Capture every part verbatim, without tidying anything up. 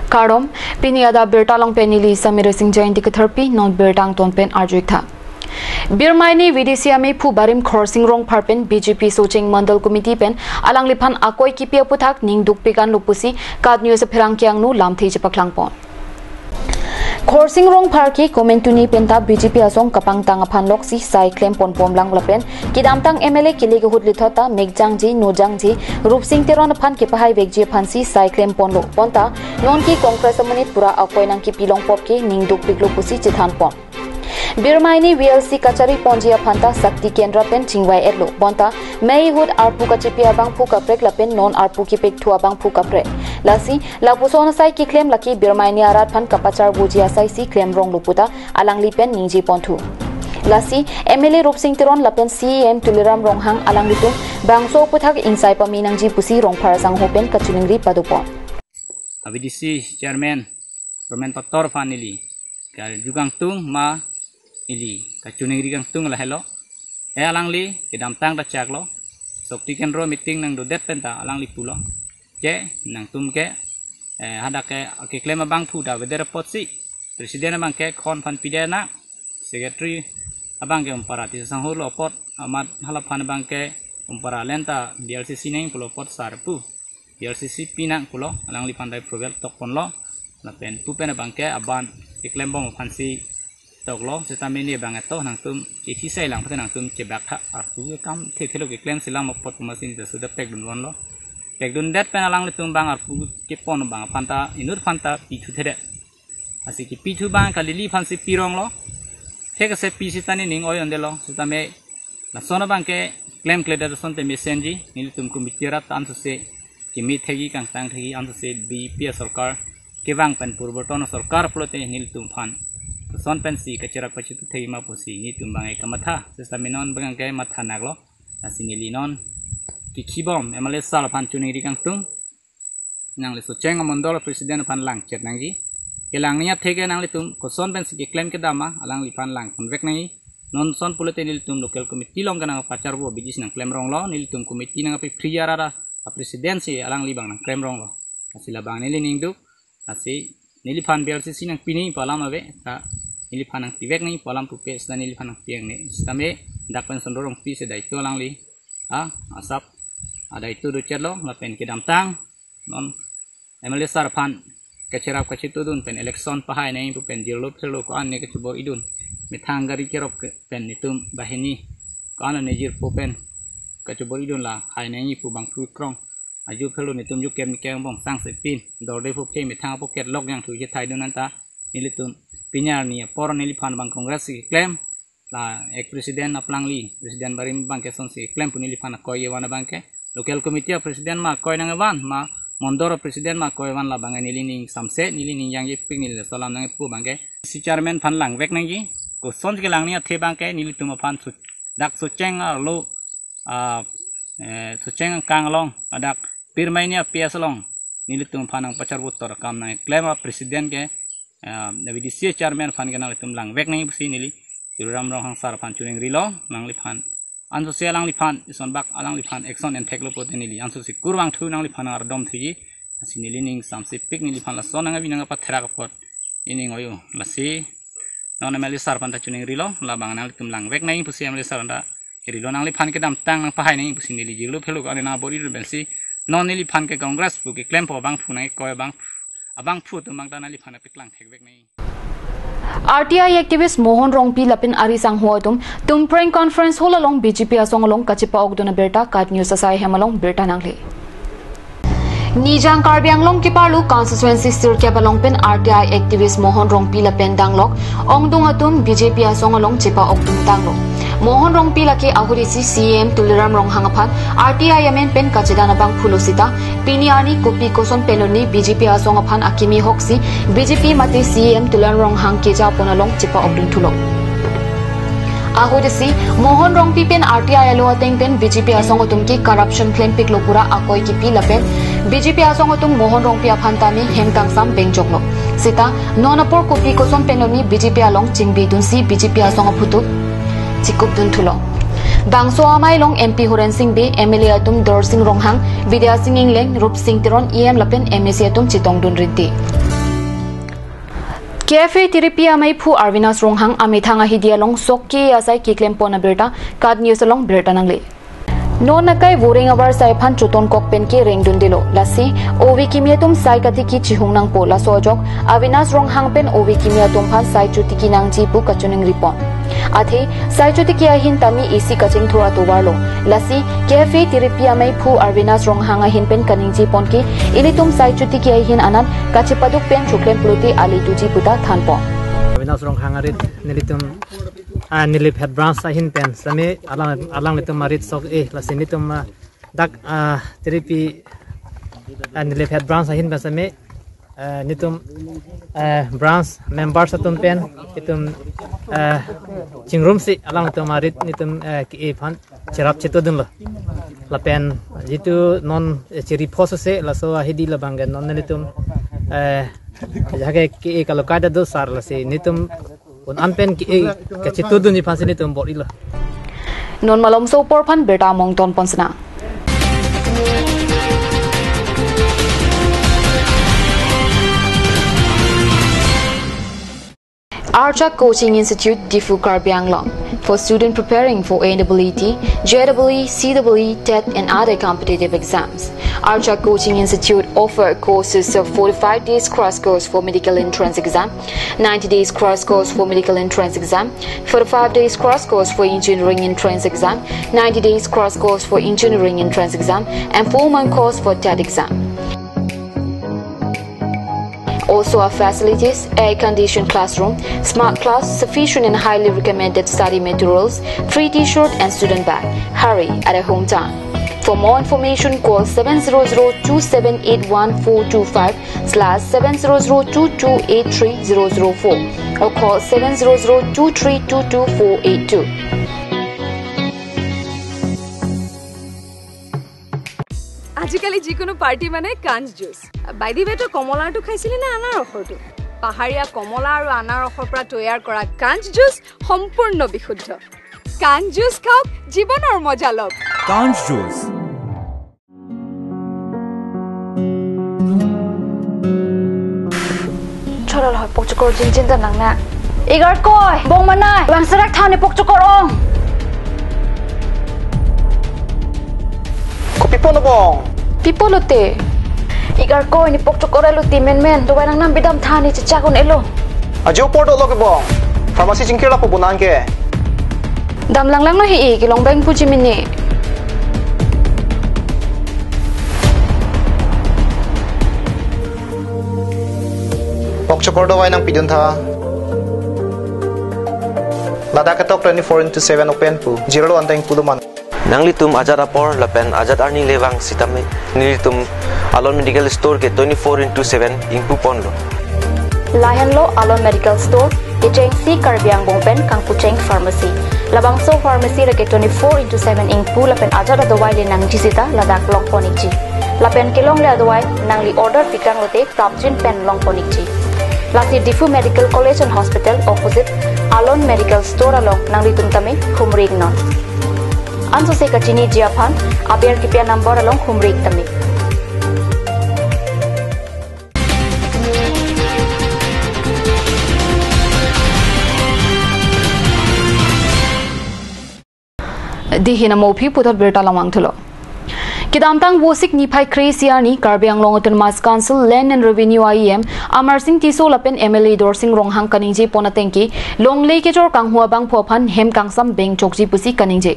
Kardom, pini adap birta along pen neli Samir Singh Jainti ketherpi, non birta angton pen arju-ik tha. Birmaini V D C amephu Barim Khorsing Rongphar pen B J P Socheng Mandal Committee pen alangliphan akoi kipi aputhak ning dukpik anlo pusi KAT News apherangke angno lamthe chepaklangpon. Khorsing Rongphar ke komantu ni penta B J P asong kapangtang aphan loksi sai klemponbomlang lapen kedamtang M L A kele kehut lithot ta mekjangji nojangji Rupsing Teron aphan kepahaivekji aphansi sai klemponlo, bonta nonke Congress amonit pura akoi nangkipilongpop ke ning dukpiklo pusi chethanpon. Birmaini V L C kachariponji aphanta Shakti Kendra pen chingvai-etlo, bonta mei ahut arpu kachipi abangphu kaprek lapen non arpu kipikthu abangphu kaprek. Lasi lapuson asai keklem lake Birmaini arat aphan kapacharboji asaisi klemronglo puta alangli pen ningjeponthu. Lasi M L A Rupsing Teron lapen C E M Tuliram Ronghang alanglitum bangso aputhak ingsai pame nangji pusi Rongphar asangho pen kachiningri padopon. A V D C Chairman Roman Pator aphan ili karju kangtung ma ili kachiningri kangtung lahelo. E alangli kedamtang ta chaklo, Shakti Kendra meeting nangdodet penta alangli pulo, je nangtum ke, eh, hadak ke keklem abangphu ta avedet apotsi President abang ke khon aphan pidet nang, Secretary abang ke Umpara Tisasangho lo apot, amat hala aphan abang ke Umpara lenta B R C C neng pulo apot sar pu. B R C C pinang pulo, alangliphan dai approval tokponlo. Lapen pu pen abang ke aban keklembom aphansi toklo, seta mene abang eto nangtum kethi sai lang pate nangtum chebak tha, arpu ke kam thethelo, keklem selam apot puma sini ta sudah pekdunvonlo. Pekdundet pen alanglitum abang arpu kepon abang aphanta inut aphanta pithuthedet. Lasi kipithu abang kalili aphansi pironglo. Thek ase pi seta nening oi-ondelo. Seta me lason abang ke klemkledet ason te mesenji, nelitum committee arat ta ansose keme thekji kangtang thekji ansose B J P asorkar kevang pen purborton asorkar pulote nelitum aphan lason pensi kacherap kachitu thekji ma pusi nelitum abang ke kamatha. Seta me non abang ke matha naklo. Lasi neli non kikhibom M L A sir aphan chiningri kangtung. Nangli Socheng amondol president aphan langchet nangji. Kelang nia theke nanglitum koson pensi keklem kedam ma, alangliphan langponvek nangji. Non son pulote nelitum local committee along ke nangpacharbo abidi si nangklemronglo, nelitum committee nangpi free arara a president si alangli abang nangklemronglo. Lasi labang neli ningduk, lasi neliphan B R C C nangpi nangji pu alam ave, ta neliphan nangpivek nangji pu alam pupe seta neliphan nangpi nangne. Seta me dak pen Sondro Rongpi si daito alangli, a, asap, a daito dochetlo, lapen kedamtang non M L A sir aphan kacherap kachitudun pen election pahai nangji pu pen jirlo phirlo ko-an ne kachobor-idun, methang gari kerok ke pen netum banghini ko-an ne jirpo pen kachobor-idun lahai nangji pu bangphu krong. Ajo phirlo netum jo kem kem bong sang se pin dorde phu phe methang apo ketlok jangthu chethaidun anta nelitum pini arni apor neliphan abang Congress si klem, la ek president aplangli, president barim abang ke sonsi klem pu neliphan akoi kevan abang ke, local committee a president ma akoi nangkevan ma mondol a president ma akoi kevan, labang ke neli ning samse, neli ning jangjepik, neli laso alam nangpu abang ke. C chairman aphan langvek nangji, kosonsi kelang nia the abang ke nelitum aphan su-, dak Socheng arlo, ah, eh, Socheng angkang along, adak Birmaini a P S along nelitum aphan nangpacharbo tor akam nangklem a president ke, ah, V D C chairman aphan ke nanglitum langvek nangji pusi neli Tuliram Ronghang sir aphan chiningrilo, nangliphan ansose alangliphan ison bak alangliphan action entheklo pulote neli ansose kurvangthu, nangliphan nangardom thuji, lasi neli ning samsepik, neliphan lason nangkavi nangkapatherak apot nening oi-o. Lasi non M L A sir aphan ta chiningrilo, labang nanglitum langvek nangji pusi M L A sir aphan ta irilo, nangliphan kedamtang nangpahai nangji pusi neli jirlo phirlo ko-an ne nangbor-idun pensi non neliphan ke Congress pu keklempo abangphu nangkoi abang, abangphu atum abang ta nangliphan nangpeklang thekvek nangji. R T I activist Mohon Rongpi lapen ari sangho atum Tumpreng Conference Hall along B J P asong along kachepa-okdun abirta KAT News asai hem along birta nangle. Nijang Karbi Anglong keparlo constituency sirkep along pen R T I activist Mohon Rongpi lapen danglok ongdung atum B J P asong along chepa-okdun tanglo. Mohon Rongpi lake ahut isi C E M Tuliram Ronghang aphan R T I amen pen kachedan abangphulo seta pini arni kopi koson penlone B J P asong aphan akimi hoksi B J P mate C E M Tuliram Ronghang kejapon along chepa-okdun thulo. Ahut isi Mohon Rongpi pen R T I alo ateng pen B J P asong atum ke corruption klempiklo pura akoi kipi lapen B J P asong atum Mohon Rongpi aphan tame hem kangsam bengjoklo. Seta non apor kopi koson penlone B J P along chingbidunsi B J P asong aphuthak chikupdun thulo. Bangso amei along M P Horen Sing Bey, M L A atum Dorsing Ronghang, Vidya Sing Engleng, Rupsing Teron, E M lapen M A C atum chetongdun rinti. K F A tiripi ameiphu Arvinas Ronghang amethang ahidi along sok ke asai keklem pon abirta KAT News along birta nangle. Non akai voreng avar sai aphan choton kok pen ke rengdundelo. Lasi ove kimi atum sai katiki chihung nangpo, laso ajok Arvinas Ronghang pen ove kimi atum aphan sai chotiki nangji pu kachiningri pon. Athe sai chotiki ahin tame isi kachingthur atovarlo. Lasi K F A tiripi ameiphu Arvinas Ronghang ahin pen kaningje pon ke ilitum sai chotiki ahin anat kachepaduk pen choklem pulote ale doji puta than pon. Arvinas Ronghang arit nelitum, ah, Nilip Head Branch ahin pen same alang, alanglitum arit sok e, lasi nelitum, ah, dak, ah, tiripi, ah, Nilip Head Branch ahin pen same, ah, nelitum, ah, branch members atum pen itum, ah, chingrumsi alanglitum arit nelitum, ah, ke-e aphan cherap chetodunlo. Lapen jitu non, eh, chiri phos se laso ahidi labang ke non nelitum, eh, jage ke-e kalokai ta do sar, lasi nelitum un an pen ke-e kachetodunji aphansi nelitum bor-ilo. Non malomso apor aphan birta mongton pon sena. Archak Coaching Institute, Diphu, Karbi Anglong. For student preparing for N E E T, J E E, C E E, TET and other competitive exams, Archak Coaching Institute offer courses of forty-five days crash course for medical entrance exam, ninety days crash course for medical entrance exam, forty-five days crash course for engineering entrance exam, ninety days crash course for engineering entrance exam, and four-month course for TET exam. Also our facilities: air-conditioned classroom, smart class, sufficient and highly recommended study materials, free T-shirt and student bag. Hurry at a home time. For more information, call seven zero zero two seven eight one four two five slash seven zero zero two two eight three zero zero four or call seven zero zero two three two two four eight two. আজিকালি যিকোনো পাৰ্টি মানে কাঞ্চ juice. By the ৱে, তই কমলাৰটো খাইছিলি নে আনাৰসৰটো? পাহাৰীয়া কমলা আৰু আনাৰসৰ পৰা তৈয়াৰ কৰা কাঞ্চ জুচ সম্পূৰ্ণ বিশুদ্ধ। কাঞ্চ জুচ খাওক, জীৱনৰ মজা লওক। Kanj Juice. Chorol hoi pokchokor jingjin ta nang na. Igarkoi, bong manai, bang serak thani pokchokor ong. Kopi pulo bong? Pi pulote? Igarkoi, ne pokchokor elo ti menmen, dovai nangnam bidam thani chechak un-elo. Ajo apor dolo ke bong. Pharmacy chingkir lapu bonang ke. Dam langlang lo hi-i, kelong beng puji mini. Pokchokor dovai nangpidun tha. Ladak ketok twenty-four into seven open pu. Jirlo anteng pulo man. Nanglitum ajat apor lapen ajat arni le vang sitame nelitum Alon Medical Store ke twenty-four into seven ingpu ponlo. Lahenlo Alon Medical Store, kechengsi Karbi angbong pen kangpucheng pharmacy. Labangso pharmacy lake twenty-four into seven ingpu lapen ajat adovai le nangji sita ladak long pon ikji. Lapen kelongle adovai nangli order pikang lote prapjin pen long pon ikji. Lasi Diphu Medical College and Hospital opposite Alon Medical Store along nanglitum tame humri iknon. Ansose kachiniji aphan aber kipi a-number along humri ik tame. Dei hin amo aphi puthot birta lamang thulo. Kedamtang Vosik niphai kre-isi arni Karbi Anglong Autonomous Council Land and Revenue A E M Amarsing Tisso lapen M L A Dorsing Ronghang kaningje pon ateng ke longle kejor kanghu abangphu aphan hem kangsam beng chokji pusi kaningje.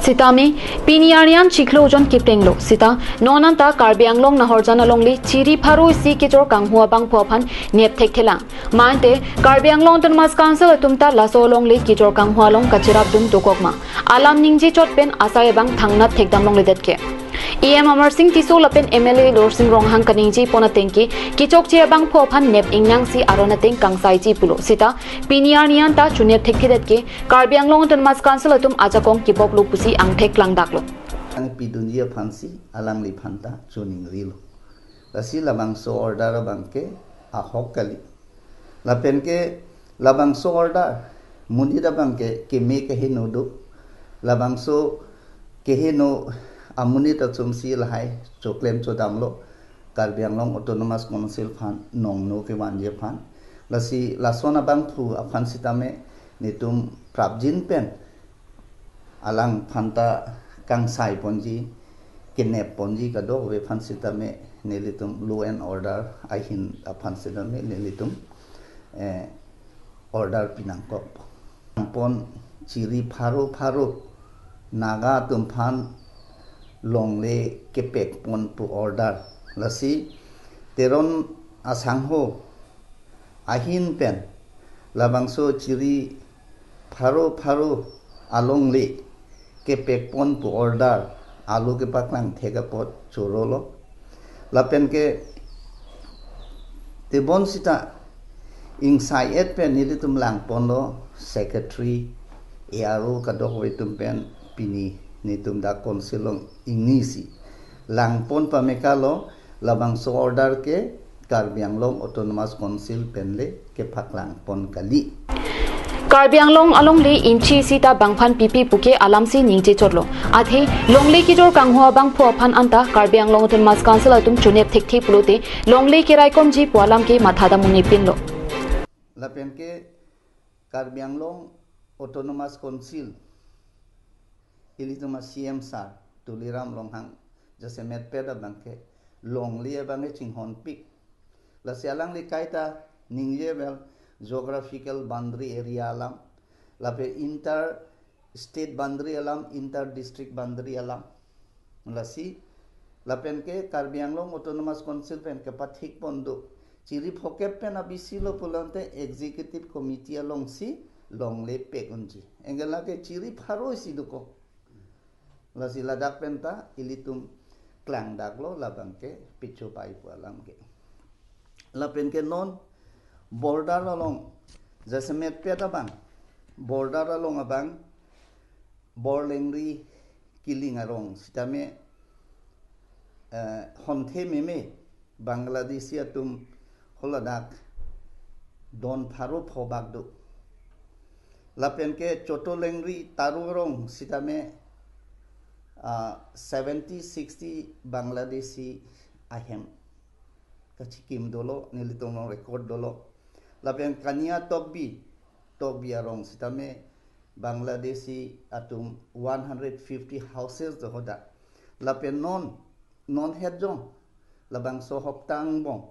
Sitame pini arni an chiklo jon keptenglo sita non anta Karbi Anglong nahorjan alongle chiri pharo isi kejor kanghu abangphu aphan nep thekthelang. Mante Karbi Anglong Autonomous Council atum ta laso alongle kejor kanghu along kacherapdun dokok ma, alam ningje chot pen asai abang thangnat thekdam longledet ke. E M Amarsing Tisso lapen M L A Dorsing Ronghang kaningje pon ateng ke kechokche abangphu aphan nep ingnangsi aron ateng kangsaiji pulo sita pini arni anta chunep thekthedet ke Karbi Anglong Autonomous Council atum ajakong keboklo pusi angthek klangdaklo. Nangpidunji aphansi alangliphan ta choningrilo. Lasi labangso order abang ke ahok kali. Lapen ke labangso order amonit abang ke keme keheno do. Labangso keheno amonit achumsi lahai choklem chodamlo Karbi Anglong Autonomous Council aphan nongno kevanji aphan. Lasi lason abangphu aphan sitame nelitum prapjin pen alangphan ta kangsai ponji, kenep ponji kadokave aphan sitame nelitum law and order ahin aphan sitame nelitum eh, order pinangkok. Pon chiri pharo pharo Naga atum aphan longle kepek pon pu order. Lasi Teron asangho ahin pen labangso chiri pharo pharo alongle kepek pon pu order alo kepaklang thek apot chorolo. Lapen ke tebon sita ingsai et pen nelitum lang ponlo, secretary, A R O kadokave atum pen pini nelitum dak council along ingnisi lang pon pame kalo, labangso order ke Karbi Anglong Autonomous Council pen le kepaklang pon kali. Karbi Anglong alongle inchi sita bangphan pipi puke alamsi ningje chotlo. Athe longle kejor kangho abangphu aphan anta Karbi Anglong Autonomous Council atum chonep thekthe pulote longle keraikomji pu alam ke matha dam un-e pinlo. Lapen ke Karbi Anglong Autonomous Council ilitum a C M sir Tuliram Ronghang jasemet peda abangke longle abangke chinghonpik. Lasi alangli kaita ningje vel geographical boundary area alam, lapen inter state boundary alam, inter district boundary alam. Lasi lapen ke Karbi Anglong Autonomous Council pen kepathik pon do. Chiri phokep pen abisi lo pulote executive committee alongsi longle pek unji. Anke lake chiri pharo isi dokok. Lasi ladak pen ta ilitum klangdaklo labangke picho pai pu alam ke. Lapen ke non border along jasemet peda abang, border along abang Borlengri Kiling arong sitame eh, honthe meme Bangladeshi atum holadak don pharo pho bak do. Lapen ke Choto Lengri Taru arong sitame ah, seventy sixty Bangladeshi ahem kachikim dolo, nelitum along record dolo. Lapen Kania Tokbi, Tokbi arong sitame Bangladeshi atum one hundred fifty houses do hoda. Lapen non non het jong labangso Hopta angbong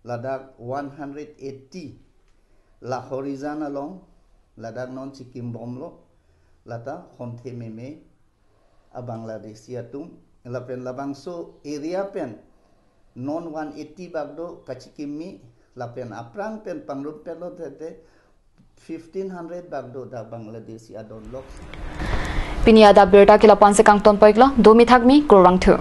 ladak one hundred eighty Lahorijan along ladak non chikim bomlo, lata honthe meme a Bangladeshi atum. Lapen labangso area pen non one eighty bak do kachikimmi, lapen aphrang pen pangrum pen lo tete fifteen hundred bak do dak Bangladeshi adon lok. Pini adap birta ke lapu-an si kangton pon-iklo, domi thakmi, kurvangthu.